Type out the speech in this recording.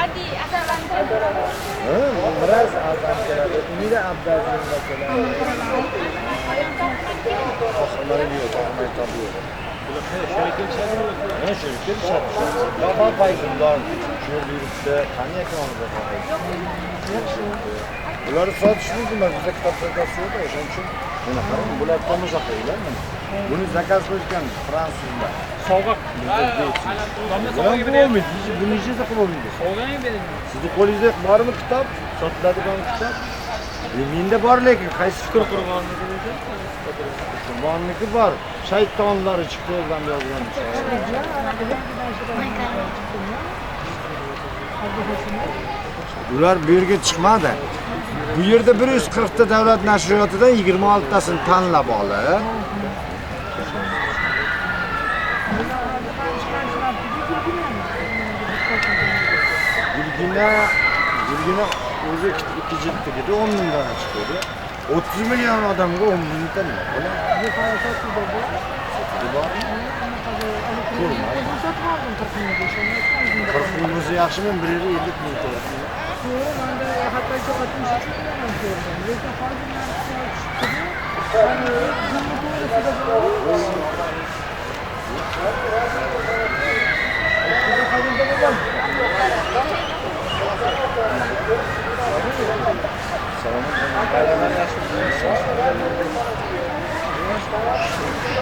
Badiiy asarlarni Ha, miraz Azam keladi, Umida Abdazimova keladi. Oxirlari yo'q, oxirlari yo'q. Ha, shu kelishadi. Baba Fayzullo shu yerda yuribdi, qani ekanimiz? Bular sotish mumkin emas, bizda kitob savdosi yo'q, o'shaning uchun buni qarang, bular tomosha qilinglar mana. Buni zakaz qilishgan fransuzlar. Sovg'a. Bular bo'lmaydi, buni hech narsa qilib bo'lmaydi. Sovg'ani bering. Sizni qo'lingizda bormi kitob? Sotiladigan kitob? Menda bor, lekin qaysi fikr Qurg'onniki bo'lsa? Qurbonniki bor. Shaytonlar chiqdi o'zdan yozgan. Ular bu yerga chiqmadi. Bu yerda 140 ta davlat nashriyotidan 26 tasini tanlab olib, Gulgina o'zi 2 jildligida 10 ming dona chiqdi. 30 million odamga 10 mingta nima bo'ladi? Bormi? Sotib oldim 40 mingga. 40 ming bo'lsa yaxshimi? 150 ming to'g'ri. To'g'ri, menda hattoki 63 mingdan ham ko'rdim. Lekin hozir narxi tushibdi. Buni to'g'risida bor.